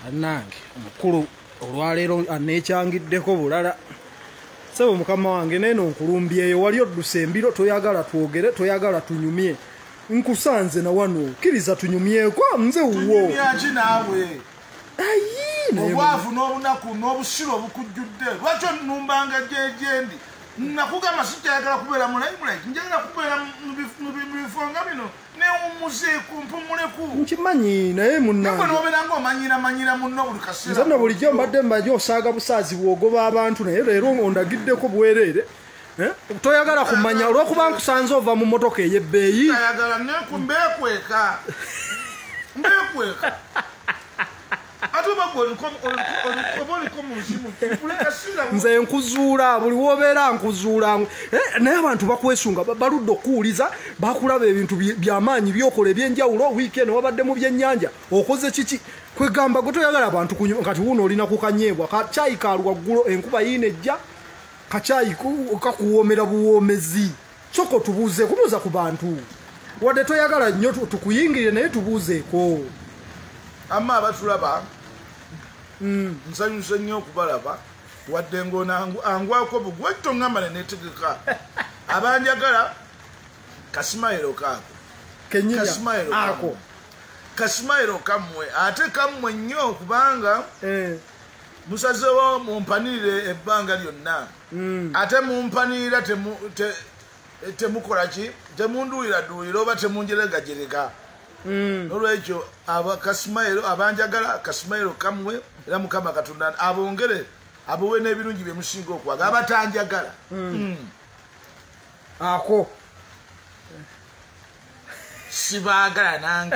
Annange omukulu olwaleero aneekyangiddeko bulala. Ssebo mukama wange, neeno nkulumbyeyo, wali odduse embiro, toyagala twogere, toyagala tunyumye. Nkusanze na wano, kkiriza tunyumyeko, nze wuwo. Tunyumyaki naawe? Ayi, naye Obwavu n'obunaku n'obusiru obukujjudde, lwaki onumbanga gyendi? Nakugamba sikyayagala kubeera mu limelight, njagala kubeera mu bifo nga bino, newummuzeeku, mpumuleku. Nkimanyi, naye Gwe munnange nobeera nga omanyira manyira munno buli kaseera. Nze nno bulijjo mbadde mmanyi osaaga busaazi bw'ogoba abantu, naye leero ondagiddeko bwereere. Eh? Toyagala kumanya olw'okuba nkusanze ova mu mmotoka ey'ebbeeyi. Ayagala neku mbeekweka mbeekweka, ate oba gwe oba oliko mu nsi buli kaseera. Nze nkuzuula buli wobeera, nkuzuula. Eh, naye abantu bakwesunga, baludde okuwuliza, bakulaba ebintu byamaanyi byokola ebyenjawulo. Wiiki eno wabadde mu byennyanja, okoze kiki? Kwegamba gwe toyagala abantu kunywa. Kati wuno olina ku kanyeebwa kacyayi ka lwaggulo, enkuba yiina ejja, kacyayi kakuwoomera buwoomezi. Soka otubuuze, kubuuza ku bantu, wadde toyagala nnyo tukuyingirire, naye tubuuzeeko. Amma abatulaba, nsanyuse nnyo okubalaba, wadde ng'ono angwako bugwe toŋŋamba neneetegeka. Abanjagala, kasimayiro kaako. Kenyinya. Kasimayiro Ako. Kasimayiro kammwe, ate kammwe nnyo, kubanga musazeewo mumpanirire ebbanga lyonna, ate mumpanirira temukola ki, temunduuliraduulira oba temunjeregajerega. Nolwekyo kasimayiro abanjagala, kasimayiro kammwe, era Mukama Katonda abongere abawe n'ebirungi bye musinga okwagala. Abatanjagala, Ako. Sibaagala,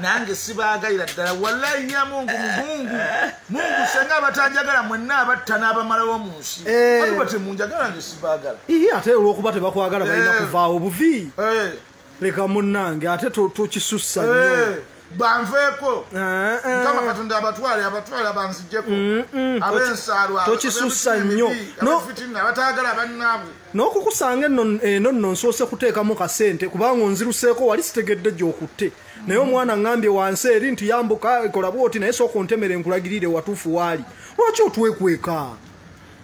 nange sibaagalira ddala. Wallahi ya Mungu, Mungu, Mungu, senga abatanjagala mwenna abatta n'abamalawo mu nsi. Ate bwe temunjagala, nge sibaagala. Ii, ate olwokuba tebakwagala balina kuvaawo buvi? Leka munnange, ate tokisussa nnyo. Banveeko. Eh. Mukama Katonda abatwale, abatwale, banzijjeko ab'ensaalwa. Tokisussa nnyo. Abefitina, abataagala bannaabwe. N'okukusanga eno nno nsoose kuteekamu kasente, kubanga onziruseeko, wali sitegedde gy'okutte, naye omwana ŋŋambye wansi eri nti yambuka kola bwoti, naye sooka ontemere nkulagirire watuufu waali. Lwaki otwekweka?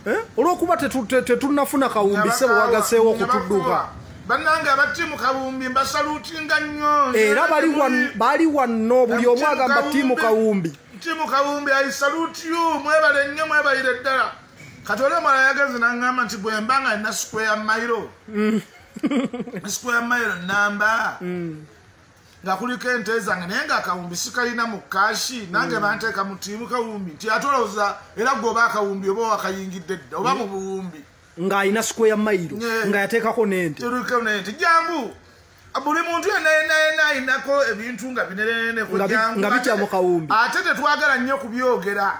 Eh? Olw'okuba tetunnafuna kawumbi, ssebo, wagaseewo okutudduka. Bannange aba team Kawumbi, mbasalutinga nnyo. Era bali wanno, buli omu agamba team Kawumbi. Team Kawumbi, I salute you. Mwebale nnyo, mwebalire ddala. Kati oli omwala yagenze naŋŋamba nti bwe mba nga nina square mile, square mile namba nga kuliko ente zange, naye nga akawumbi sikalina mu cash, nange banteeka mu team Kawumbi, nti ate olowooza era gwe oba akawumbi oba wakayingidde dda oba mu buwumbi. Ng'alina square mile nga yateekako n'ente. Tuliko nente, jangu, buli muntu yenna yenna yenna ayinako ebintu nga bineneneko, jangu. Nga bitya mu kawumbi. Ate tetwagala nnyo kubyogera,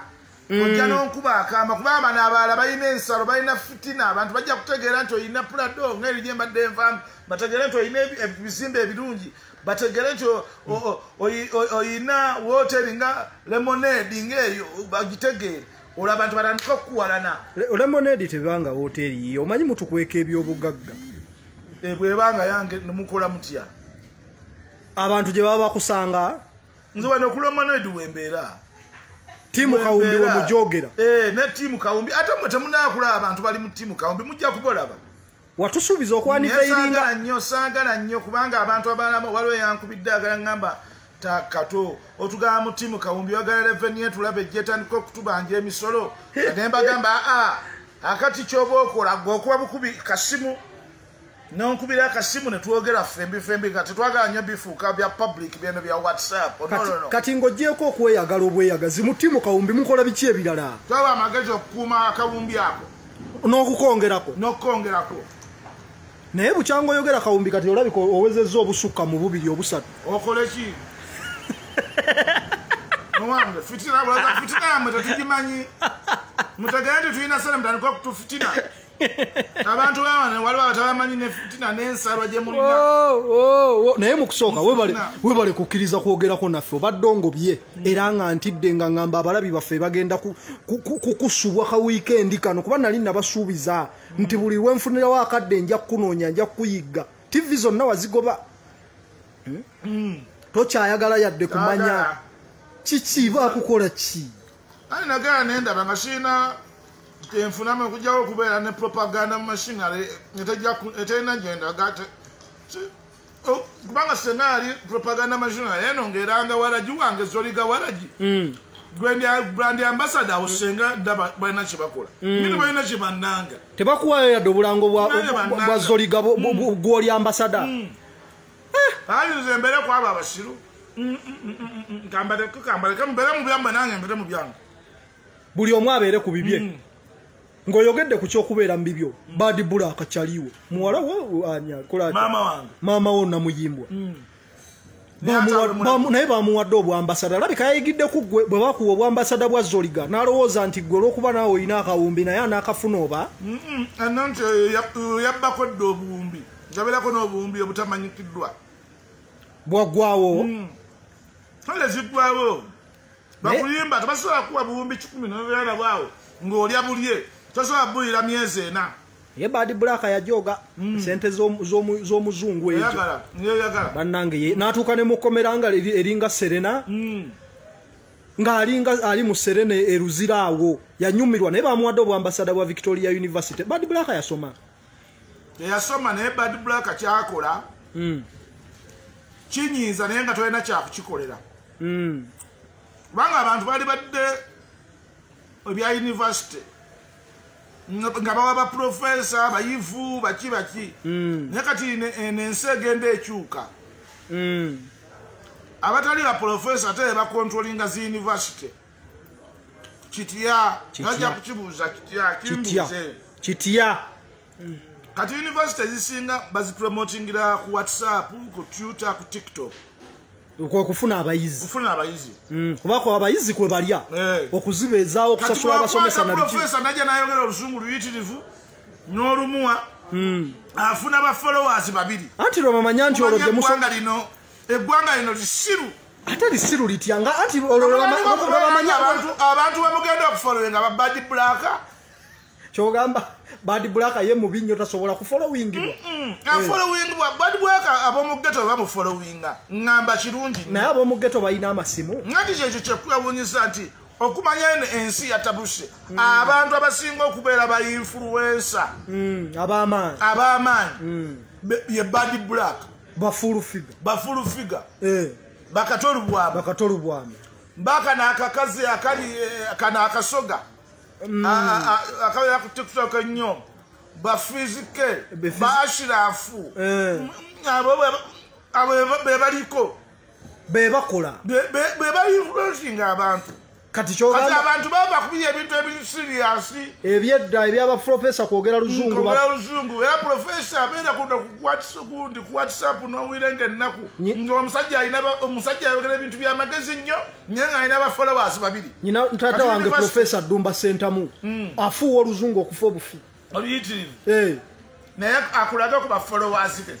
ojja n'onkuba akamba, kubanga bano abalala balina ensalo, balina fitina. Abantu bajja kutegeera nti olina Prado ng'eri gye mbadde nvaamu, bategeere nti olina ebizimbe ebirungi, bategeere nti oyina woteri nga Lemonade ng'eyo, bagitegeere, olwo abantu batandika okukuwalana. Lemonade tebanga woteeri yiyo, omanyi mutukweka ebyobugagga. Eh, bwebanga yange nemukola mutya? Abantu gye baba bakusanga. Nze wano ku Lemonade wembeera. Team Kawumbi we mujogera. Eh, ne team Kawumbi, ate mwe temunakulaba abantu bali mu team Kawumbi, mujja kubolaba. Watusuubiza okwanika iringa. Saagala nnyo, saagala nnyo, kubanga abantu abalala, waliwo yankubidde agala ngamba takato otugamba mu team Kawumbi oyagala revenue, tulabe ejja etandika okutubanja emisolo. Ne mbagamba, aa, akati kyoba okola gwe okuba bukubi kasimu, nonkubira akasimu ne twogera ffembi ffembi, nga tetwagala nnyo bifuuka bya public, byeno bya WhatsApp. No, no, no. Kati ng'ogyeko okweyagala obweyagazi, mu team Kawumbi mukola biki ebirala? Twaba amagezi okukuuma akawumbi ako. N'okukongerako. N'okukongerako. Naye bukyanga oyogera kawumbi, kati olabika owezezza obusukka mu bubiri, obusatu. Okole ki owange? Fitina bulaza, fitina yammwe tetugimanyi. Mutegere nti tulina sente, mutandika okutufitina. Abantu bawana waliwo abatabamanyi ne fitina n'ensalwa gye mulina. Oh. Naye mu kusooka webale kukkiriza kwogerako naffe. Obadde ongobye, era nga ntidde nga ŋŋamba abalabi baffe bagenda kukusubwa ka wiikendi kano, kuba nali nabasuubiza nti buli lwenfunirawo akadde nja kukunoonya, nja kukuyigga. TV zonna wazigoba? Tokyayagala yadde kumanya? Saagala. Kiki bakukola ki? Ali nagala nendaba nga sirina kyenfunamu okugyawo okubeera ne propaganda machinery eterina gyendaga, kubanga senga yali propaganda machinery eno ng'eranga waragi wange Zoliga waragi brand ambassador awo senga ndaba balina kye bakola, nini balina kye bannanga. Tebakuwayo yadde obulango bwa Zoliga gw'oli ambassador. Ali nze mbeere kwabo abasiru, kambaleke mbeere mu byammwe nange mbeere mu byange, buli omu abeere ku bibye. Ng'oyogedde ku ky'okubeera mu bibyo, Bad Black kyaliwo muwala wo ani akola maama wange, maama wo Namuyimbwa. Naye bamuwadde obwambasada, alabika yayigidde ku ggwe bwe bakuwa obwambasada bwa Zoliga n'alowooza nti ggwe olw'okuba naawe olina akawumbi naye anaakafuna oba nti yabbako dda obuwumbi, jabeerako n'obuwumbi obutamanyikiddwa bwaggwawo. Kale ziggwawo bakuyimba tebasobola kuwa buwumbi 10 nobeera bwawo ng'olya bulye, tosobola bulira myezi 4. Ye Bad Black yajoga sente z'omuzungu ezo bannange, n'atuuka ne mukomera nga eringa Serena, ng'alinga ali mu Serena eruzira awo yanyumirwa, naye bamuwadde obwambasada bwa Victoria University. Bad Black yasoma, yasoma naye Bad Black kyakola kinyiiza naye nga tolina kyakukikolera, kubanga abantu baali badde ebya university nga bawa baprofesa bayivu baki baki, naye kati ensi egenda ekyuka, abatali baprofesa ate bakontrolinga zi university. Kitya tajja kukibuuza kitya kimbuuze kitya. Kati university ezisinga bazipromotingira ku WhatsApp, ku Twitter, ku TikTok okufuna abayizi, kufuna abayizi kubako abayizi kwe balya okuzibeezaawo okusasula abasomesa na biki. Profesa najja n'ayogera oluzungu luyitirivu n'olumuwa, afuna ba followers 2. Anti lwe bamanya nti olwo eggwanga lino lisiru, ate lisiru litya nga anti olwo lwe bamanya abantu bamugenda okufollowinga ba Bad Black. Kyogamba Bad Black ye mubi nnyo tasobola kufollowingibwa. Afollowingibwa Bad Black ab'omu ghetto bamufollowinga, ŋŋamba kirungi naye ab'omu ghetto balina amasimu. Ngati kyekyo kyekwewuunyisa nti okumanya eno ensi yatabuse, abantu abasinga okubeera ba influencer ab'amaanyi ye Bad Black, ba full figure, bakatolubwame, bakano akakazi akali kano akasoga akabeera ku TikTok ennyo, bafizike ba Ashirafu, abo be baliko be bakola be bainfluencinga abantu. Kati kyogamba abantu baba bakubye ebintu ebiri serious ebyedda ebyabaprofesa kwogera luzungu, luzungu era profesa abeera kuno ku WhatsApp n'owulirenga ennaku ng'omusajja alina omusajja ayogera ebintu by'amagezi nnyo naye ng'alina ba followers 2. Nyina taata wange Profesa Dumba Sentamu afuuwa oluzungu okufa obufi oluyitirivu, naye akulaga ku ba followers be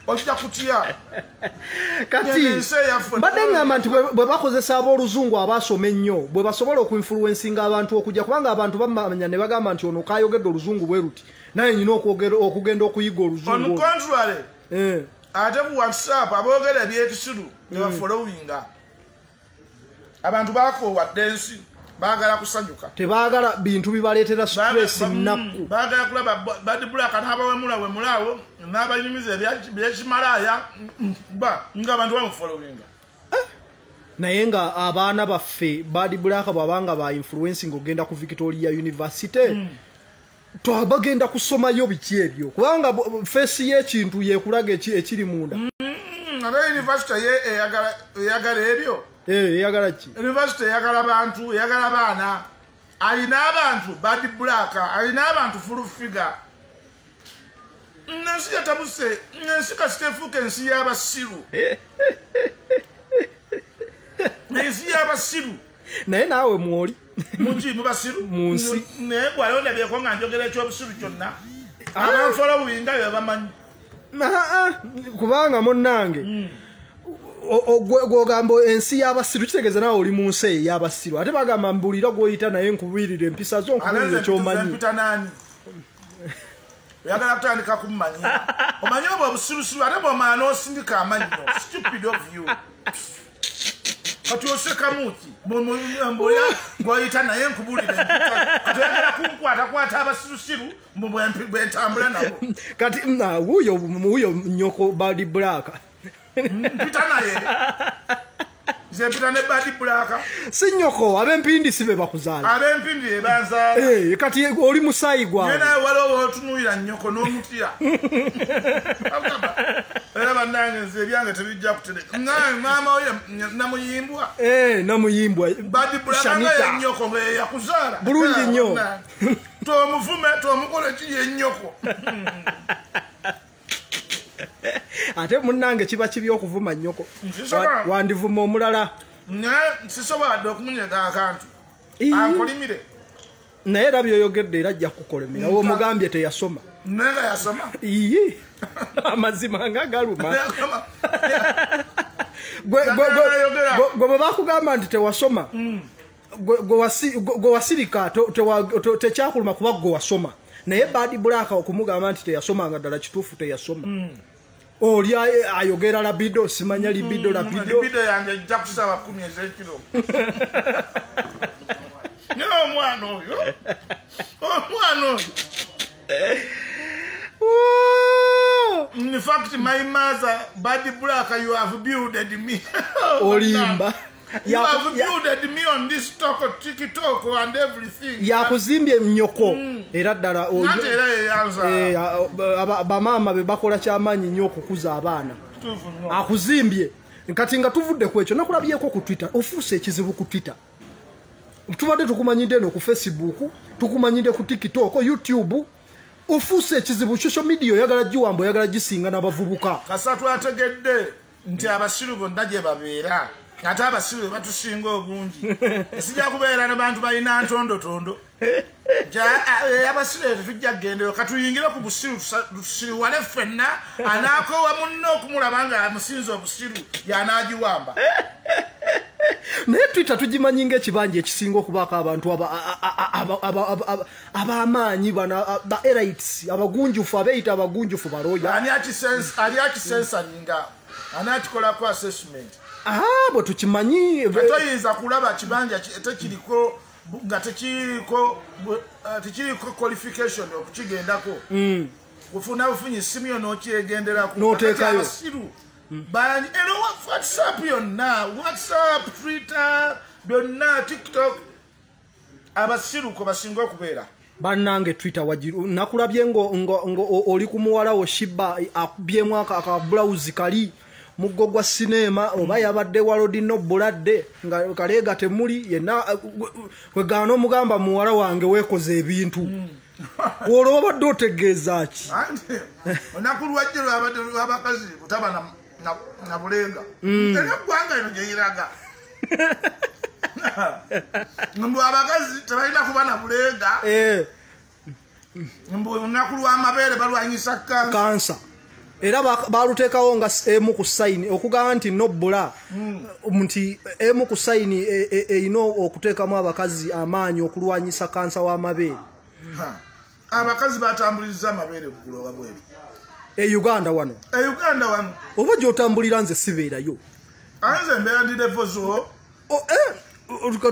okita kutya. Kati mbadde ngamba nti bwe bakozesa ab'oluzungu abasoma ennyo bwe basobola okuinfluencinga abantu okujja, kubanga abantu bamanya ne bagamba nti ono kayogedde oluzungu bwe luti, naye nyina okugenda okuyiga oluzungu. On contrary, ate ku WhatsApp aboogera ebyekisiru ne bafollowinga abantu bakoowa ensi, baagala kusanyuka, tebaagala bintu bibaleetera stress nnaku, baagala kulaba Bad Black n'abawemula wemulaawo n'abanyumiza ebyekimalaaya ba nga abantu bamufollowinga. Naye nga abaana baffe Bad Black bw'abanga ba influencing ogenda ku Victoria University, twabagenda kusomayo biki ebyo, kubanga face y'ekintu yekulaga ekiri munda. Ate university ye eyagala ebyo. Eyagala ki? University eyagala bantu, eyagala baana. Alina abantu Bad Black, alina abantu full figure. Ensi yatabuse, ensi kasita efuuka ensi y'abasiru. Ensi y'abasiru. Naye naawe mwoli Muki mu basiru? Mu nsi. Naye bw'ali ondabyeko nga njogera ekyobusiru kyonna, abanfollowinga be bamanyi. Kubanga munnange gwogamba ensi y'abasiru kitegeeza naawe oli mu nsi ey'abasiru, ate bagamba mbulira gw'oyita naye nkubirira empisa zo, nkubirira ekyomanyi. Mpita nani? Oyagala kutandika kummanyira. Omanyi obwo obusirusiru ate bw'omala n'osindika amannyo. Stupid of you. Kati osekamu ki? Bw'oyita naye nkubulire. Kati oyagala kunkwatakwata abasirusiru bwe ntambula nabo. Kati wuuyo nnyoko Bad Black. Mpita naye. Nze mpita ne Bad Black. Si nnyoko, ab'empindi si be bakuzaala. Ab'empindi be banzaala. Kati oli musaayi gwawe. Naye waliwo w'otunuulira nnyoko n'omutya. Era bannange nze ebyange tebijja kutereka. Maama oyo namuyimbwa. Namuyimbwa. Bad Black nga ye nnyoko nga ye yakuzaala. Bulungi nnyo. Tomuvume, tomukole ki ye nnyoko. Ate munnange kiba kibi okuvuma nnyoko. Wandivuma omulala. Naye sisobola dde okumunyega akantu. Ankolimire. Naye era by'oyogedde era ajja kukukolimira. Omugambye teyasoma. Naye nga yasoma. Iye. Amazima nga galuma. Gwe bwe bakugamba nti tewasoma, gwe wasirika tekyakuluma kuba gwe wasoma. Naye Bad Black okumugamba nti teyasoma nga ddala kituufu teyasoma. Oli ayogera labido, simanya libido labido. Libido yange ejja kusaba 10 ez'ekiro. Naye omwana oyo. Omwana oyo. In fact, my mother, Bad Black, you have builded me. Olimba. You have builded me on this talk, TikTok and everything. Yakuzimbye nnyoko. Era ddala bamaama be bakola kyamaanyi nnyo okukuza abaana. Akuzimbye. Kati nga tuvudde ku ekyo, nakulabyeko ku Twitter, ofuuse ekizibu ku Twitter. Tubadde tukumanyidde eno ku Facebook, tukumanyidde ku TikTok, YouTube. Ofuuse ekizibu social media oyagala giwamba, oyagala gisinga n'abavubuka. Kasa twategedde nti abasiru bonna gye babeera. Ate abasiru batusinga obungi. Esijja kubeera n'abantu balina ntondotondo. Abasiru tetujja kugendayo, katuyingire ku busiru tusiriwale ffenna, anaakoowa munno okumulaba nga amusinza obusiru y'anaagiwamba. Naye Twitter tugimanyi ng'ekibanja ekisinga okubaako abantu ab'amaanyi bano ba elites, abagunjufu, abeeyita abagunjufu baloya. Ani akisensaringa, ani akikolako assessment? Bwe tukimanyi. Toyinza kulaba kibanja tekiriko nga tekiriko qualification okukigendako. Kufuna bufunyi essimu yo n'okyegenderako. N'oteekayo. Abasiru bangi. Era WhatsApp yonna, WhatsApp, Twitter, byonna, TikTok, abasiru kwe basinga okubeera. Bannange Twitter wagiru nakulabye ngo oli ku muwala wo Shiba akubyemu akabulawuzi kali muggo gwa sinema oba yabadde walodino buladde nga kaleega temuli yenna kwegaana omugamba muwala wange weekoze ebintu. Olwo obadde otegeeza ki? Olunaku lwajjo lwabadde lw'abakazi butaba na bulenga. Era eggwanga lino gye liraga. Mbu abakazi tebalina kuba na bulenga. Mbu olunaku lw'amabeere balwanyisa kansa. Era baluteekawo nga emu ku sayini okugamba nti nobbula nti emu ku sayini erina okuteekamu abakazi amaanyi okulwanyisa kansa w'amabeere. Abakazi batambuliza amabeere eggulo wabweru. E Uganda wano. E Uganda wano. Oba gy'otambulira nze sibeerayo. Nze mbeera ndi levozo.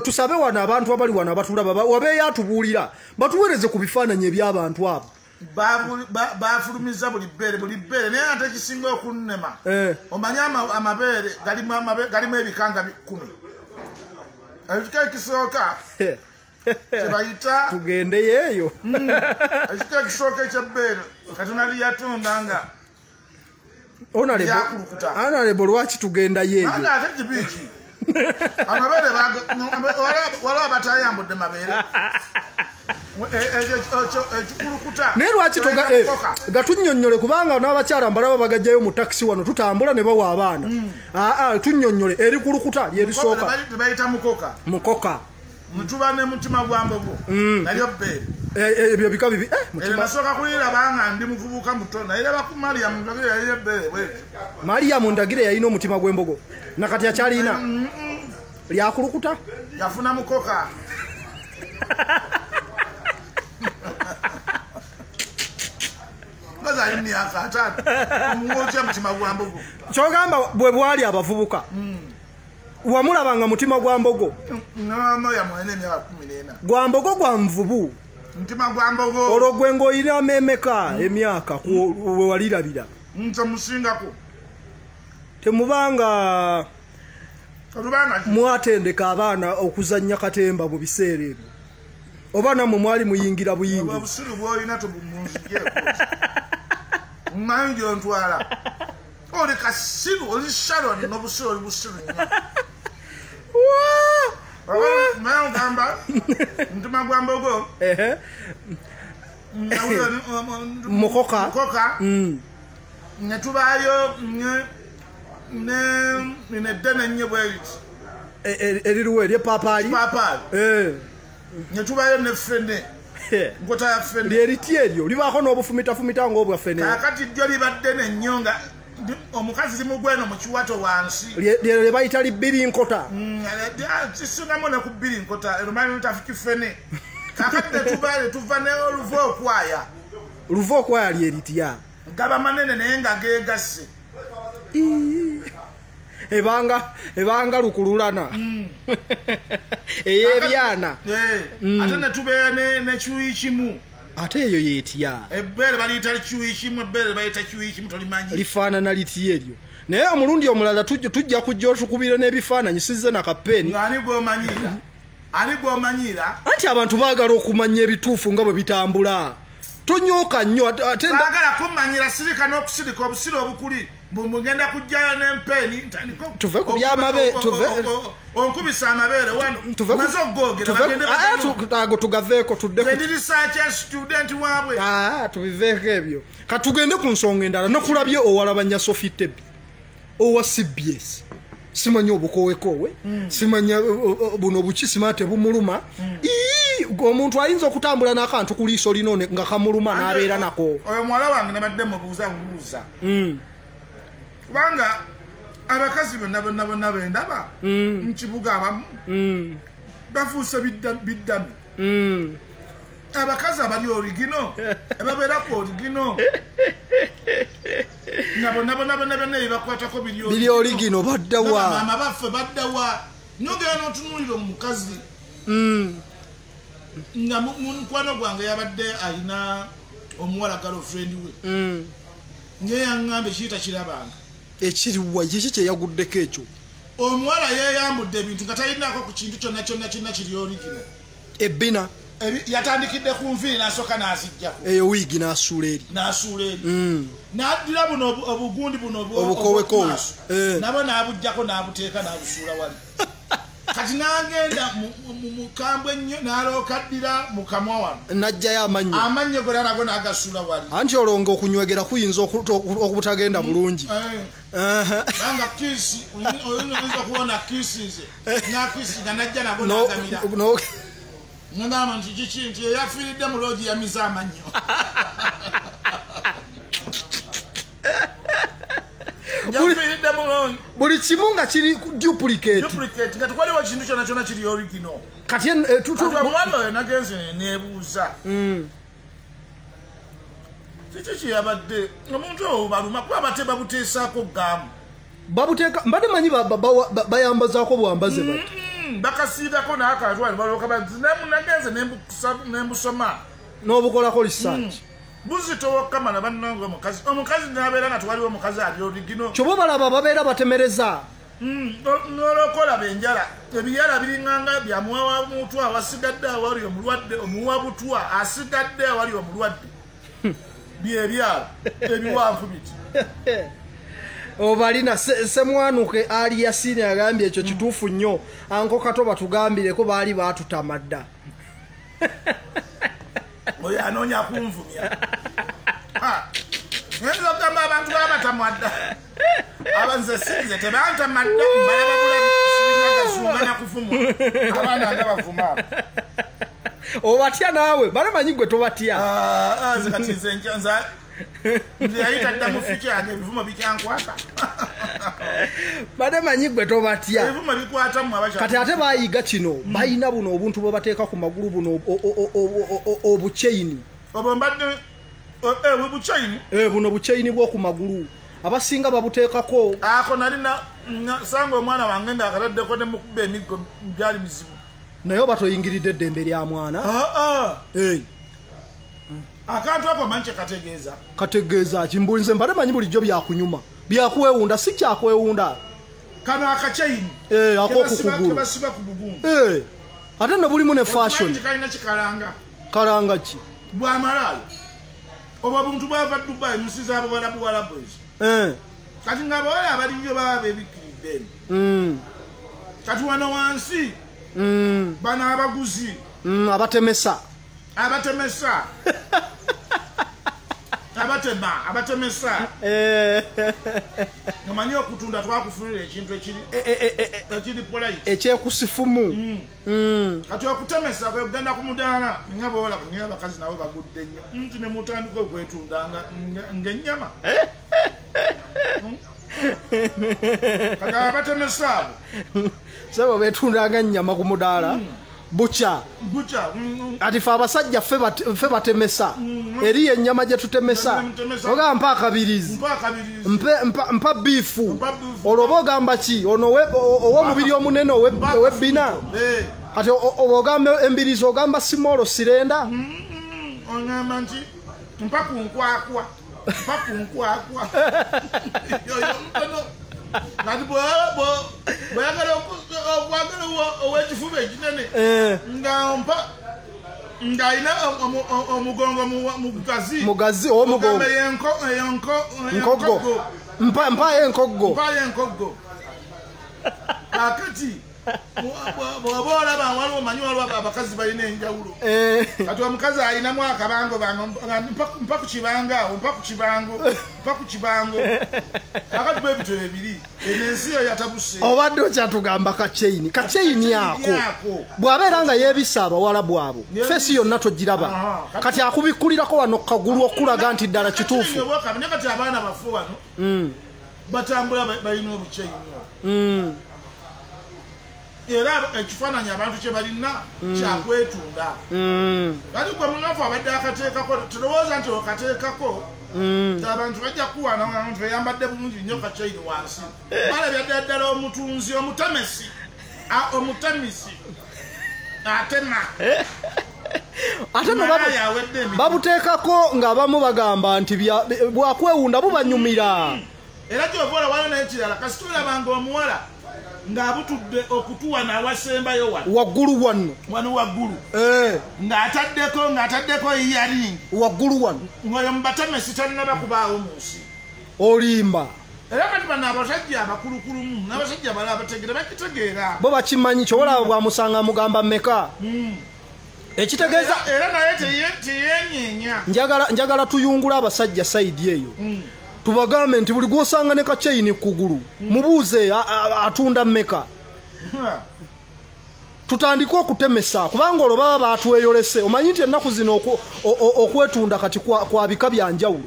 Tusabe wano abantu abali wano abatulaba wabeeyo atubuulira batuweereze ku bifaananyi eby'abantu abo. Bafulumiza buli bbeere buli bbeere, naye ate ekisinga okunnema omanyi amabeere galimu ebika nga 10. Ekika ekisooka kyebayita tugendeyo eyo. Ekika ekisooka ekyebbeere Katonda lyeyatunda nga lyakulukuta. Honorable lwaki tugendayo eyo? Ate kibi ki? Amabeere waliwo abatayambudde mabeere. Naye lwaki gatunnyonnyole kubanga n'abakyala mbalaba bagajjayo mu takisi wano tutambula ne bawa abaana. Tunnyonnyole erikulukuta lyerisooka. Tebayita mukoka. Mukoka. Mutuba ne mutima gwa mbogo. Nalyo bbeere. Ebyo bika bibi. Nasooka kuliraba nga ndi muvubuka muto naye raba ku Mariam Ndagire yalina ebbeere bweti. Mariam Ndagire yalina omutima gw'embogo. Nakati akyalina. Lyakulukuta? Yafuna mukoka. Omukazi ali myaka 50 omuwotya mutima gwa mbogo. Kyogamba bwe bwali abavubuka wamulabanga mutima gwa mbogo. Mama yamwene emyaka 14. Gwa mbogo gwa nvubu. Mutima gwa mbogo. Olwo gwe ng'oyina amemeka emyaka we walirabira. Nze musingako. Temubanga mwatendeka abaana okuzannya katemba mu biseera ebyo. Oba nammwe mwali muyingira buyingi. Obusiru bw'olina tobumunzigyeko. Mmanyi gy'ontwala. Oli kasiru, oli Sharon n'obusiru oli busiru nnyo. Naye ogamba mutima gwa mbogo. Mukoka. Mukoka. Ne tubaayo ne ddene nnyo bwe liti. Eririwo ery'epaapaali? Paapaali. Ne tubayo ne ffene. Nkota ya ffene. Lyeriti eryo libaako n'obufumitafumita ng'obwa ffene. Kaakati ddyo liba ddene nnyo nga omukazi limugweno mu kiwato wansi. Lye bayita libbiri nkota. Kisingamu ne ku bbiri nkota erumanyi lutafiki ffene. Kaakati ne tubayo tuva ne oluva okwaya. Luva okwaya lyeritya? Gaba manene naye nga geegasse. Ebanga lukululana. Ey'ebyana. Ate ne tubeera ne kiwuyi kimu. Ate eyo yeetya? Ebbeere baliyita kiwuyi kimu, ebbeere bayita kiwuyi kimu tolimanyi. Lifaanana litya eryo? Naye omulundi omulala tujja kujja otukubire n'ebifaananyi sizze na kapeeni. Ani gw'omanyiira? Ani gw'omanyiira? Anti abantu baagala okumanya ebituufu nga bwe bitambula. Tonyooka nnyo ate baagala kumanyira sirika n'okusirika obusiro obukuli. Mugenda kujjayo n'empeeni tuve ku by'amabeere onkubisa amabeere wano maze okugogera bagende ago tugaveeko tudde ndi research student waabwe. Tubiveeko ebyo. Katugende ku nsonga endala. Nakulabye owalabanya Sophie Tebi owa CBS. Simanyi obukowekowe, simanya buno buki simanyi tebumuluma. Omuntu ayinza okutambula n'akantu ku liiso lino nga kamuluma n'abeera nako. Oyo muwala wange nabadde mubuuza. Kubanga abakazi bonna bonna bonna bendaba mu kibuga abamu bafuuse biddami. Abakazi abali origino ababeera ku origino nga bonna bonna bonna bonna ebibakwatako biri origino baddawa. Maama baffe baddawa. Nogera n'otunuulira omukazi nga mukwano gwange yabadde alina omuwala girlfriend we. Naye yaŋŋamba ekiyita kirabanga. Ekiriwa kiki kye yaguddeko ekyo? Omuwala yeeyambudde ebintu nga talinaako ku kintu kyonna kyonna kyonna kiri origino. Ebbina. Yatandikidde ku nviiri n'asooka n'aziggyako. Eyo wiigi n'asuula eri. N'asuula eri. N'addira buno obugundi buno obukowekowe. Nabwo n'abuggyako n'abuteeka n'abusuula wali. Kati n'agenda mu kambwe ennyo n'alooka addira mu kamwa wano. N'aggyayo amannyo. Amannyo gonna nago n'agasuula wali. Anti olwo ng'okunywegera kuyinza okubutagenda bulungi. Kubanga kiisi oyinza okuwona kiisi nze. N'akiisi nga n'ajja nago n'agamira. Ngamba nti kiki nti eyafiiridde mu loogi yamize amannyo. Buli kimu nga kiri duplicate. Duplicate nga tekwaliwo kintu kyonna kyonna kiri original. Kati omuwala oyo nagenze neebuuza. Kiki kyeyabadde omuntu oyo baluma kuba bate babuteesaako gaamu. Babuteeka mbadde manyi bayambazaako bwambaze bati. Bakasiigako n'akantu wano balooka nagenze nembusoma. N'obukolako research. Buzitowa okukamala bannange omukazi. Omukazi n'abeera nga tewaliwo omukazi ali origino. Kyoba balaba babeera batemereza. N'olwokolaba enjala. Ebiyala biringanga bya muwa mutwa awasigadde awali omulwadde, omuwa butwa asigadde awali omulwadde. Byebyalo ebiwanvu biti. Obalina Semwanuke Ali Yasini agambye ekyo kituufu nnyo. Anko Kato batugambireko baali baatutamadda. Oyo anoonya kunvumya. Ngenza okugamba abantu babatamwadda. Abanze sinze tebantamadda mbalaba bulabi sirina na kuvumwa. Abaana nga bavuma. Obatya naawe balamanyi gwe tobatya. Nze kati nze nza yayita dda mu future yange ebivumo bikyankwata. Balamanyi gwe tobatya. Ebivumo bikwata mu abakyala. Kati ate bayiga kino balina buno obuntu bwe bateeka ku magulu buno obuchaini. Obwo mbadde Buchaini buno buchaini bwo ku magulu abasinga babuteekako ako nalina sanga omwana wange ng'akataddeko ne mukuba emiggo byali mizibu naye oba toyingiridde eddembe lya mwana. Akantu ako manyi kyekategeeza. Kategeeza ki? Mbulinze mbadde manyi bulijjo byakunyuma byakwewunda si kyakwewunda. Kano akachaini ak'okukugulu kebasiba ku bugumu ate nno bulimu ne fashion. Kalina kikalanga. Kalanga ki? Bwamalaayo oba buntu bwava Dubai munsi z'abawalabu ezo. Kati ng'abawala abalinyo baba beebikkiridde eno. Kati wano wansi bano abaguzi abatemesa abatemesa abatema abatemesa omanyi okutunda twakufunira ekintu ekiri polite ekyekusifumu. Kati okutemesa kwe kugenda ku mudaala nga bawala nga abakazi nabo bagudde nnyo nti ne mutandika okwetunda ng'ennyama. Kati abatemesa abo sebo betundanga ennyama ku mudaala bukya bukya. Ati fe abasajja ffe batemesa eri ennyama gye tutemesa ogamba mpa akabirizi mpa biifu olwo oba ogamba ki ono ow'omubiri omunene ow'ebbina kati ogamba embirizi ogamba simolo sirenda ogamba nti mpa ku nkwakwa mpa ku nkwakwa yoyo kati bweyagala okwagala ow'ekifuba ekinene nga mpa ng'alina omugongo mugazi mugazi omugongo enkoggo mpayo enkoggo mpayo enkoggo. Kakati bw'oba olaba waliwo omanyi waliwo abakazi balina enjawulo. Kati omukazi alinamu akabango bango mpa ku kibango awo mpa ku kibango mpa ku kibango. Kakati bwe bityo ebiri eno ensi yo yatabuse. Obadde okyatugamba kachaini kachaini ako bw'abeera nga yeebisa abawalabu abo feesi yonna togiraba kati akubikkulirako wano kagulu okulaga nti ddala kituufu. Naye kati abaana bafu wano batambula balina obuchaini era ekifaananyi abantu kye balina kyakwetunda. Kati gwe munafu abadde akateekako tulowooza nti okateekako abantu bajja kuwaana abantu beyambadde bulungi nnyo kachaini wansi balabya ddala ddala omutunzi omutemesi omutemisi atema ate no babuteekako ng'abamu bagamba nti bwakwewunda bubanyumira. Era gy'ova olaba n'ekirala kasita olabanga omuwala ng'abutudde okutuwa n'awasembayo wano waggulu wano wano waggulu ng'ataddeko eyaringi waggulu wano ng'oyo mubatemesi tannaba kubaawo mu nsi olimba. Era kati bano abasajja abakulukulumu n'abasajja abalala abategeera bakitegeera bo bakimanyi kyolaba bwamusanga mugamba mmeka ekitegeeza era naye teyenyeenya. Njagala tuyungule abasajja sayidi eyo tubagambe nti buli gw'osanga ne kachaini kugulu mubuuze atunda mmeka tutandike okutemesa kubanga olwo baba batweyolese. Omanyi nti ennaku zino okwetunda kati kwa bika bya njawulo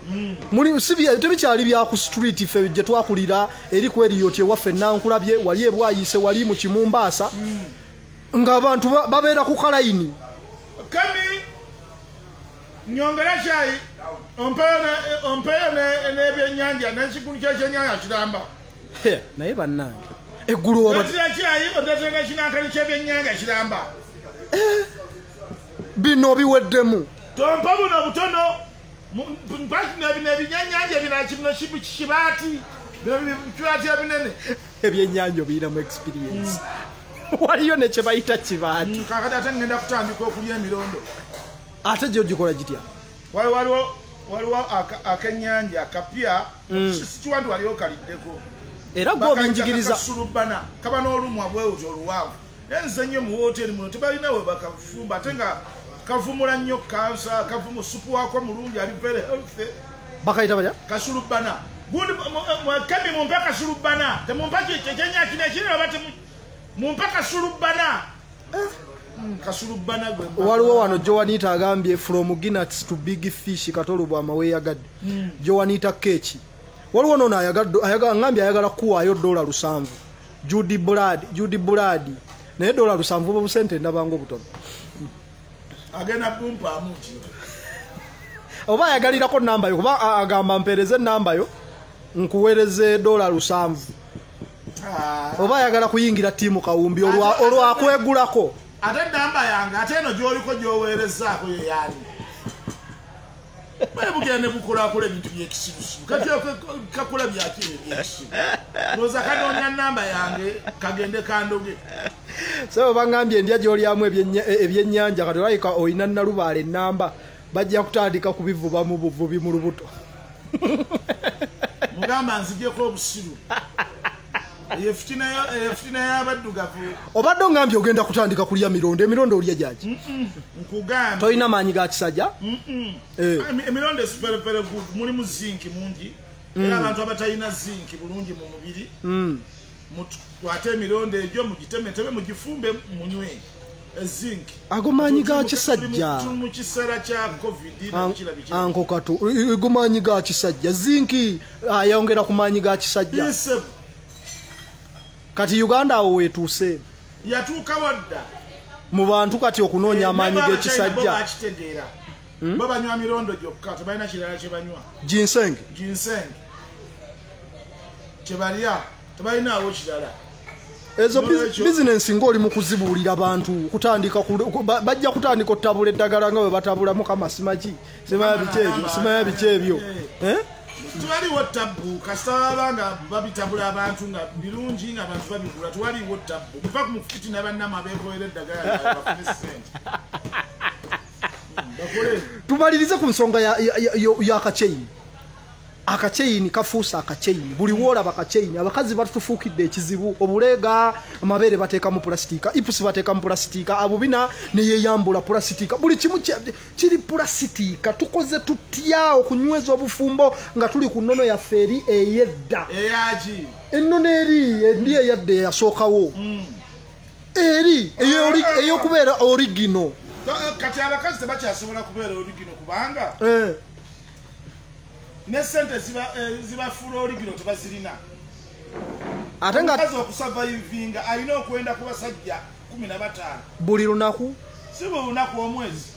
tebikyali bya ku street ffe gye twakulira eri ku Elliot ewaffe Nankulabye wali ebwayise wali mu Kimumbaasa ng'abantu babeera ku kalayini. Kami nyongera kyayi ompeyo n'ebyennyanja n'ekigulu ky'ekyennyanja kiramba. Naye bannange eggulu kyayi oteeka kinankani ky'ebyennyanja kiramba. Bino biweddemu tompa buno butono mpa bino ebyennyanja bino kino kibaati bino bibaati ebinene ebyennyanja obirinamu experience waliyo ne kye bayita kibaati. Kaakati ate ngenda kutandika okulya emirondo. Ate gyo gikola gitya? Waliwo akennyanja akapya sikiwa nti waliwo kaliddeko era gwe obinjigiriza kasulubana kaba n'olumwa bwewuti oluwanvu naye nze nnyo mu wooteri muno tebalina we bakafumba ate nga kavumula nnyo kansa kavumu supu waako mulungi ali very healthy. Bakayita batya? Kasulubana gundi kemi mumpe kasulubana temumpa kyenyanja kino ekirala oba mumpe kasulubana. Kasulubana gwe waliwo wano Joanita agambye from Guinness to big fish katolo bwama weyagadde. Joanita Kechi waliwo nono ngambye ayagala kuwaayo $7 Judy Brad naye $7 obusente ndabanga obutono agenda kumpaamu ki Oba ayagalirako namba yo, kuba agamba mpeereze namba yo nkuweereze $7. Oba ayagala kuyingira ttiimu Kawumbi olwakwegulako. Ate namba yange ate eno gy'oliko gy'oweerezaako ye yaani. Bwe bugenda ne bukulaakola ebintu by'ekisirusiru. Kati kakola byaki ebyekisiru. Ndowooza kanoonya namba yange kagende kandoge. Sebo bangambye endya gy'olyamu ebyennyanja kati olabika olina Nalubaale ennamba, bajja kutandika kubivuba mu buvubi mu lubuto. Mugamba nzigyeko obusiru. Efitina y'abaddugavu. Obadde ongambye ogenda kutandika kulya mirondo, emirondo olya gyaki? Nkugambye. Tolina maanyi ga kisajja? Emirondo is very very good. Mulimu zinc mungi. Era abantu abatalina zinc bulungi mu mubiri. Mukwate emirondo egyo mugitemeteme mugifumbe munywe. Zinc. Ago maanyi ga kisajja. Tuli mu kiseera kya COVID nakirabikira. Anko katu, ago maanyi ga kisajja. Zinc ayongera ku maanyi ga kisajja. Yes. Kati Uganda awo wetuuse. Yatuuka wadda. Mu bantu kati okunoonya amaanyi g'ekisajja. Bakitegeera. Bo banywa mirondo gyokka, tebalina kirala kye banywa. Ginseng. Ginseng. Kye balya, tebalinaawo kirala. Ezo bizinensi ng'oli mu kuzibuulira bantu, kutandika bajja kutandika otabula eddagala nga bwe batabula Mukama simaki, simanya biki ebyo, simanya biki ebyo. Tewaliwo tabbu, kasita baba nga babitabula abantu nga birungi nga abantu babigula, tewaliwo tabbu. Muva ku mufiti n'abannamwe abeekolera eddagala bafune ssente. Bakole. Tumalirize ku nsonga y'akachain. Akachain kafuusa akachain. Buli w'olaba akachain. Abakazi batufuukidde ekizibu. Obuleega, amabeere bateekamu pulasitiika, ipusi bateekamu pulasitiika, abubina ne yeeyambula pulasitiika. Buli kimu kiri pulasitiika. Tukoze tutya okunyweza obufumbo nga tuli ku nnono yaffe eri ey'edda. Eyaki? Ennono eri endi eyadda eyasookawo. Eri ey'okubeera origino. Kati abakazi tebakyasobola kubeera origino kubanga ne sente zibafuula origino tebazirina. Ate nga omukazi okusavaivinga alina okwenda ku basajja 15 buli lunaku, si buli lunaku, omwezi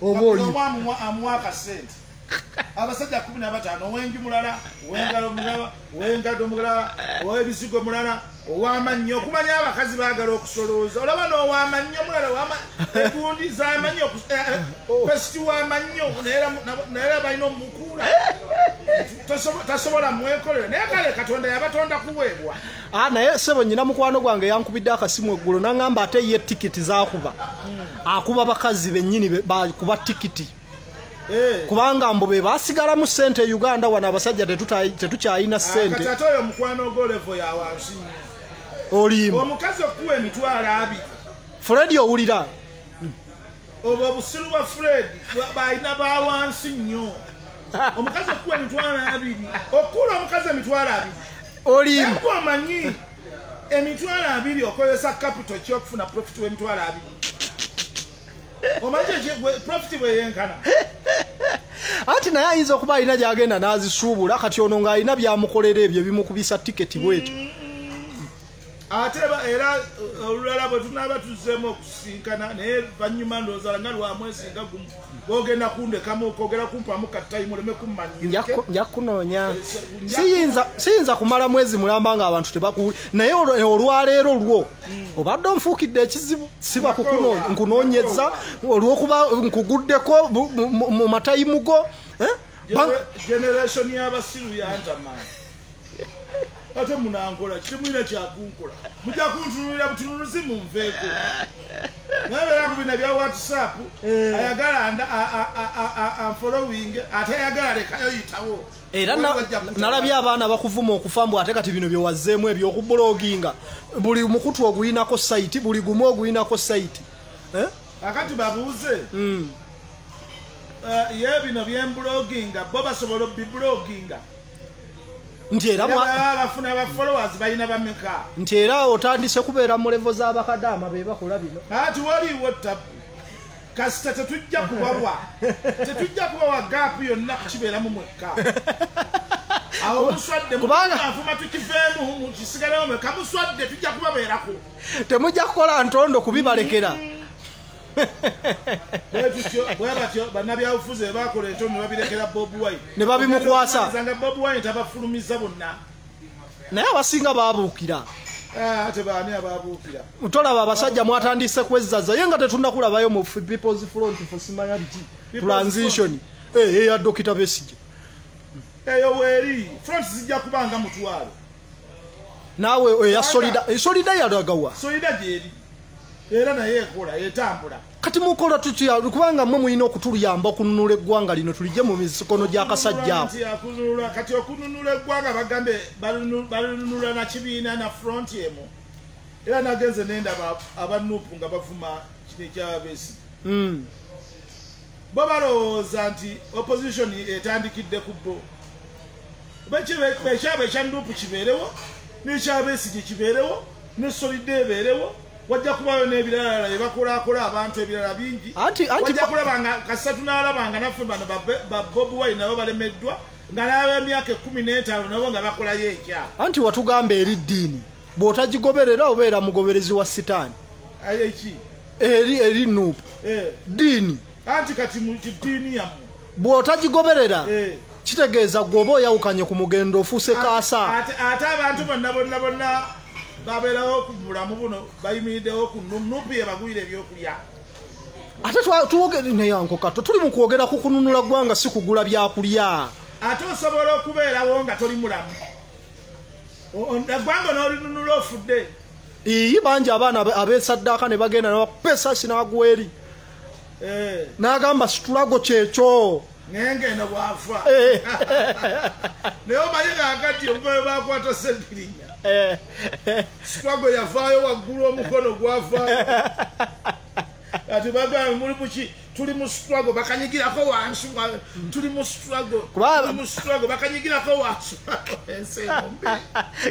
oba oli omu amuwa akasente. Abasajja 15, owenju mulala, ow'engalo mulala, ow'engaddo mulala, ow'ebizigo mulala, ow'amannyo. Okumanya abakazi baagala okusolooza, olaba n'ow'amannyo mulala, egundi z'amannyo, pesiti w'amannyo, naye balina omukuula. Tasobola mwekolera, naye kale Katonda yabatonda kuweebwa. Naye ssebo nnyina mukwano gwange yankubidde akasimu eggulo n'aŋŋamba ate ye tikiti z'akuba. Akuba bakazi bennyini bakuba tikiti. Kubanga mbu be basigalamu ssente e Uganda wano abasajja tetukyalina ssente. Kati ate oyo mukwano gw'olevo ya wansi nnyo. Olimba. Omukazi okuwa 20,000. Fred owulira. Obwo obusiru bwa Fred balina ba wansi nnyo. Omukazi okuwa 20,000. Okuula omukazi 20,000. Olimba. Omanyi 20,000 okozesa capital ki okufuna profit w'emitwalo abiri. Omanyi profit bwe yenkana. Ati naye ayinza okuba alina gy'agenda n'azisuubula, kati ono ng'alina by'amukolera ebyo bimukubisa tiketi bw'etyo. Ate era olulala bwe tunaaba tuzzeemu okusinkana, naye vannyuma ndowooza nga lwa mwezi nga gumu, bw'ogenda kundekamu okwogera kumpamu kattayimu oleme kummanyira. Nja kunoonya. Siyinza kumala mwezi mulamba ng'abantu tebakuwulira, naye olwaleero lwo obadde onfuukidde ekizibu, siba nkunoonyeza olw'okuba nkuguddeko mu matayimu go. Generation y'abasiru yantama. Ate munankola, kitemulina kyakunkola. Mujja kuntunulira butunuzi munveeko. Naye beera ku bino bya WhatsApp, ayagala anfollowing, ate ayagala lekayo yitawo. Era nalabye abaana bakuvuma okufa mbu ate kati bino bye wazzeemu eby'okubuloginga. Buli mukutu oguyinako site, buli gumu oguyinako site. Akati babuuze. Ye bino byembuloginga, bo basobola obibuloginga. Nti era bafuna ba followers balina bameka. Nti era otandise kubeera mu level z'abakadaama be bakola bino. Ati waliwo tabbu. Kasita tetujja kubawa. Tetujja kubawa gap yonna kukibeeramu mwekka. Awo muswadde mukafuma tukiveemu mukisigalewo mwekka, muswadde tujja kubabeerako. Temujja kukola ntondo kubibalekera. Bwe batyo bannabyabufuzi bakola ekyo ne babirekera Bobi Wine ne babimukwasa nga Bobi Wine tabafulumiza bonna, naye abasinga baabuukira. Ate baani abaabuukira? Tolaba abasajja mwatandise kwezzaza ye nga tetunnakulabayo mu People's Front for simanya biki transition eya Dr. Besigye eyo weeri front zijja kubanga mutwalo. Naawe eya Solida yalagawa. Solida gyeri era naye ekola etambula. Kati mukola tutya kubanga mmwe mulina okutuluyamba okununula eggwanga lino tulijje mu mikono gy'akasajja ako. Kati okununula eggwanga bagambe balununula na kibiina na front emu. Era nagenze nendaba abanupu nga bavuma kino ekya Besigye. Bo balowooza nti opposition etandikidde ku bo. Ekyabwe ekya Nupu kibeerewo n'ekya Besigye kibeerewo ne Solida ebeerewo. Wajja kubayo n'ebirala ebakolakola abantu ebirala bingi. Wajja kulaba nga kasatu n'alaba naffe bano ba Bobi Wine nabo balemeddwa nga n'ab'emyaka 15 nabo nga bakolayo ekyabo. Anti watugamba eri ddiini bw'otagigoberera obeera mugoberezi wa sitaani. Eki? Eri Nupu. Ddiini. Anti kati mu ddiini yammwe. Bw'otagigoberera kitegeeza gwe oba oyawukanye ku mugendo ofuuse kaasa. Ate abantu bonna bonna bonna babeerawo ku bulamu buno bayimiriddewo ku Nupu yebagwira ebyokulya. Ate tuwogere neyanko kato tuli mu kwogera ku kununula ggwanga si kugula byakulya. Ate osobola okubeerawo nga toli mulamu. Eggwanga n'olinunula ofudde. Iyi bangi abaana abeesaddaaka ne bagenda ne esasi n'agwa eri. N'agamba situlago kyekyo. Ngenge eno bw'afa. Naye omanyi kaakati omugoye bakwata Ssegirinya. Struggle yavaayo waggulu omukono gwavaayo. Ati bagamba muli muki tuli mu struggle bakanyigirako wansi tuli mu struggle tuli mu struggle bakanyigirako wansi ensi embi.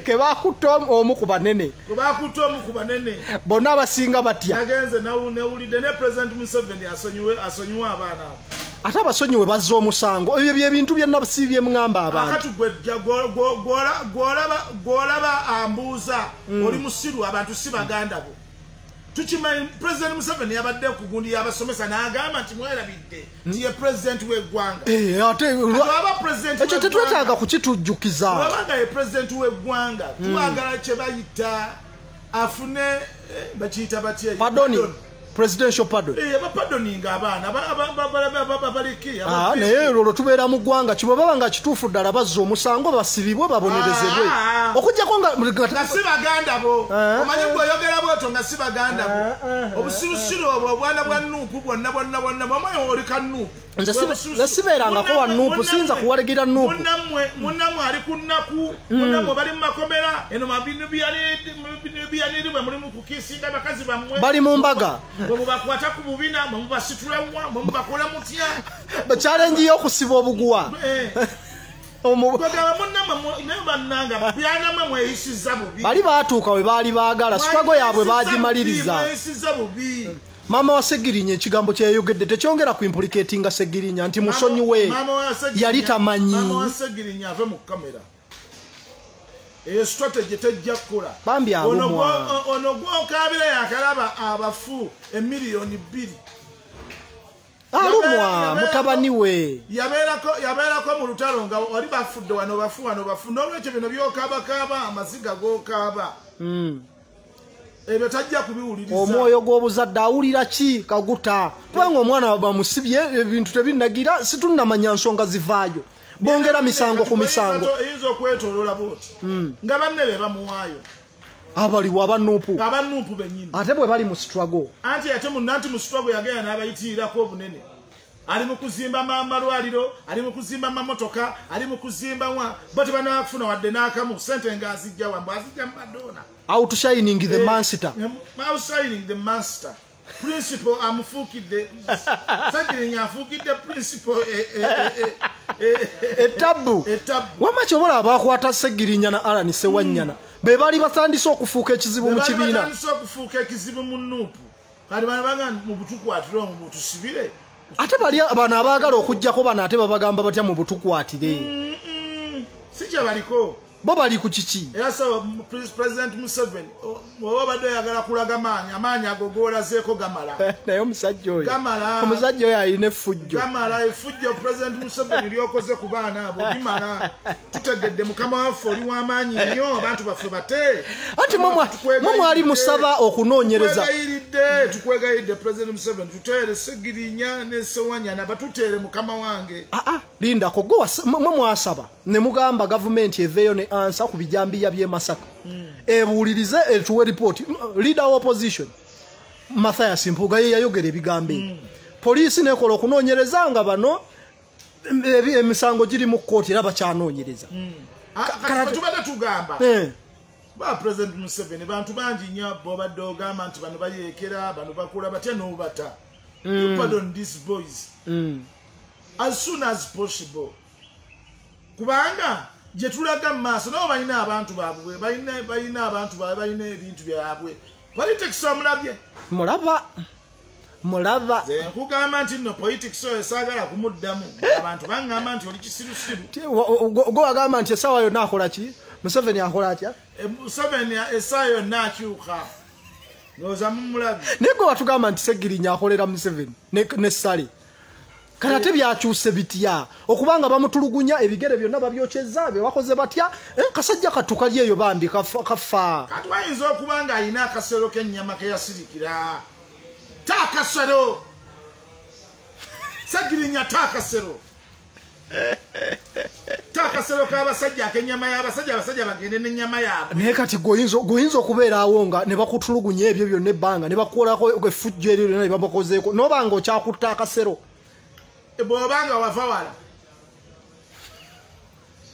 Ke baakutta omu ku banene. Ke baakutta omu ku banene. Bonna abasinga batya. Nagenze nawulidde ne President Museveni asonyiwe abaana abo. Ate abasonyiwe bazza omusango. Ebyo byebintu bye nabasiibye mŋŋamba abantu. Akati gw'olaba ambuuza oli musiru abantu si baganda bo. Tukimanyi President Museveni yabadde ku gundi y'abasomesa n'agamba nti mwerabidde nti ye president w'eggwanga. Ate ekyo tetwetaaga kukitujjukiza. Olwabanga ye president w'eggwanga twagala kye bayita afune bakiyita batya? Pardon. Presidential pardon. Bapadoninga abaana babaleke. Naye olwo tubeera mu ggwanga ki bwe baba nga kituufu ddala bazza omusango basibibwe babonerezebwe. Okuggyako nga si baganda bo. Omanyi gw'oyogera bw'otyo nga si baganda bo. Obusirusiru obwo obwana bwa Nupu bwonna bwonna bwonna omanyi oli ka Nupu. Nze sibeerangako wa Nupu, siyinza kuwalagira Nupu. Munnammwe ali ku nnaku, munnammwe bali mu makomera, eno binu byaniri bwe muli mu kukiisinga bakazi bammwe. Bali mu mbaga. Bwe mubakwata ku bubina, bwe mubasitula wa, bwe mubakola mutya. Challenge y'okusiba obuguwa. Kwegamba munnammwe naye bannanga byanammwe mweyisizza bubi. Bali baatuuka we baali baagala, struggle yaabwe baagimaliriza. Mweyisizza bubi. Mama wa Ssegirinya ekigambo kye yayogedde tekyongera ku implicatinga Ssegirinya nti musonyiwe yali tamanyi. Mama wa Ssegirinya ave mu kamera. Eyo strategy tejja kukola. Bambi alumwa. Ono gw'okaabira yakalaba abafu emiliyoni 2. Alumwa mutabani we. Yabeerako mu lutalo nga wali bafudde wano bafu wano bafu. N'olwekyo bino by'okaabakaaba amaziga g'okaaba. Ebyo tajja kubiwuliriza. Omwoyo gw'obuzadde awulira ki kaguta? Kubanga omwana bamusibye ebintu tebinnagira situnnamanya nsonga zivaayo. Bongera misango ku misango. Eyinza okwetooloola bw'oti. Nga banne be bamuwaayo. Abaliwo abanupu. Abanupu bennyini. Ate bwe bali mu struggle. Anti ate munnanti mu struggle yagenda n'abayitirirako obunene. Ali mu kuzimba amalwaliro, ali mu kuzimba amamotoka, ali mu kuzimba wa. Bo tebanafuna wadde n'akamu ssente ng'azijja wa, mbu azijja mu Madonna. Outshining the monster. Outshining the monster. Principal amufukidde. Ssegirinya afuukidde principal etabu. Wamma kyobola abakwata Ssegirinya na Allan Ssewanyana be baali batandise okufuuka ekizibu mu kibiina. Batandise okufuuka ekizibu mu Nupu. Kati bano bagamba mu butukwatire omwo mutusibire. Ate bali bano abaagala okuggyako bano ate babagamba batya mu butukwatire. Si kye baliko. Bo bali ku kiki? Era so President Museveni oba badde oyagala kulaga maanyi, amaanyi ago g'olazeeko gamala. Naye omusajja oyo gamala. Omusajja oyo alina effujjo. Gamala effujjo President Museveni lyokoze ku baana abo limala. Tutegedde mukama waffe oli w'amaanyi nnyo, abantu baffe bate. Anti mwe mwali musaba okunoonyereza. Tukwegayiridde President Museveni tuteere Ssegirinya ne Ssewanyana batuteere mukama wange. Lindako gwe mwe mwasaba ne mugamba gavumenti eveeyo ne ansa ku bijambiya by'e Masaka. Ebuulirize etuwe report. Leader of opposition Mathias Mpuuga ye yayogera ebigambo ebyo. Poliisi nekola okunoonyereza nga bano emisango giri mu kkooti era bakyanoonyereza. Tubadde tugamba ba President Museveni bantu bangi nnyo bobadde ogamba nti bano bayeekera, bano bakola batya n'obata. You pardon these boys as soon as possible. Kubanga gye tulaga mu maaso nabo balina abantu baabwe, balina abantu baabwe, balina ebintu byabwe. Politics omulabye? Mulaba. Mulaba. Nze nkugamba nti nno politics oyo saagala kumuddamu. Abantu baŋŋamba nti oli kisirusiru. Gwe wagamba nti essaawa yonna akola ki? Museveni akola atya? Museveni essaawa yonna akyuka. Ndowooza mumulabye. Naye gwe watugamba nti Ssegirinya akolera Museveni ne Ssale. Kati ate byakyuse bitya? Okubanga bamutulugunya ebigere byonna babyokyezza be bakoze batya? Kasajja kattu kali eyo bambi kafa. Kati wayinza okuba ng'alina akasero k'ennyama ke yasirikira. Taakasero! Ssegirinya taakasero! Taakasero k'abasajja ak'ennyama y'abasajja, abasajja bagende n'ennyama yaabwe. Naye kati gwe oyinza okubeera awo nga ne bakutulugunya ebyo byonna ebbanga ne bakukolako effujjo eryo lyonna lye babakozeeko n'oba nga okyakutta akasero. Bw'obanga wava wala.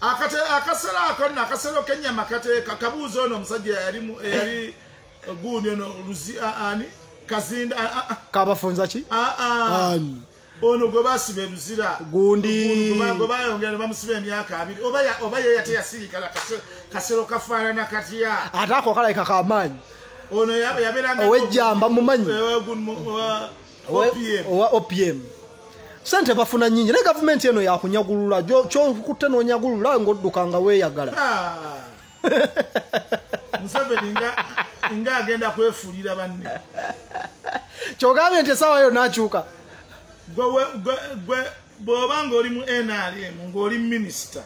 Akasero ako nno, akasero k'ennyama kateeka kabuuza ono omusajja eyali gundi ono luzi ani Kazinda Kabafunza ki? Ani ono gwe basiba ebuzira gundi gwe bayongera ne bamusiba emyaka 2 oba ye yate yasirikala kasero kafaanana katya. Ate ako kalabika kamaanyi. Ono yabeeranga ow'ejjamba mumanyi. OPM. Owa OPM. Sente bafuna nnyingi naye gavumenti eno yakunyagulula kyokutte n'onyagulula ng'odduka nga weeyagala. Museveni nga agenda kwefuulira banne. Kyogambye nti essaawa yonna akyuka. Gwe bw'oba ng'oli mu NRM ng'oli minisita